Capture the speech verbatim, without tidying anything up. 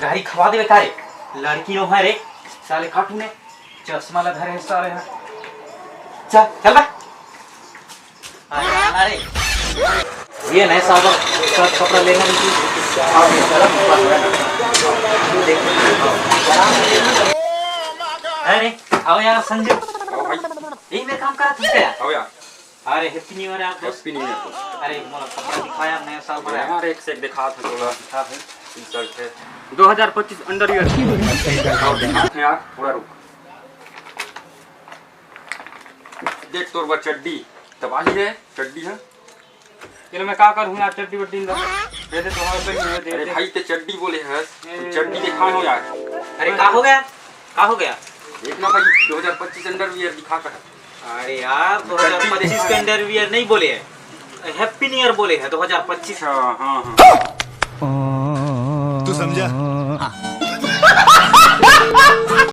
गाड़ी खवा देवे का रे? लड़की नो है रे, साले खाटू ने चश्मा ला धरे है साले हा। चल, चल बे। अरे, अरे। ये नए साल का शर्ट कपड़ा लेना नहीं थी। अरे, आओ यार संजू। आओ भाई। यही में काम करा था क्या? आओ यार। अरे, Happy New Year यार दोस्त। Happy New Year दोस्त। अरे, मोला कपड़ा दिखाया, नया साल बर यार। यार, एक से एक दिखा था थोड़ा। हाँ भाई। T-shirt है। दो हज़ार पच्चीस underwear। और दिखा था यार, थोड़ा रुक। देख तोर बर चड्डी, तबाही है, चड्डी है। ये लो, मैं का करूँ यार, चड्डी वड्डी ला। दे दे, तो हाँ, सही है, दे अरे दे। भाई, ते चड्डी बोले है, ए। चड्डी दिखाए हो यार। अरे, का हो गया? का हो गया? देख ना भाई, दो हज़ार पच्चीस underwear दिखा कर। अरे यार, दो हज़ार पच्चीस के underwear नहीं बोले है, Happy New Year बोले है, दो हज़ार पच्चीस। अच्छा, हाँ, हाँ। तू समझा?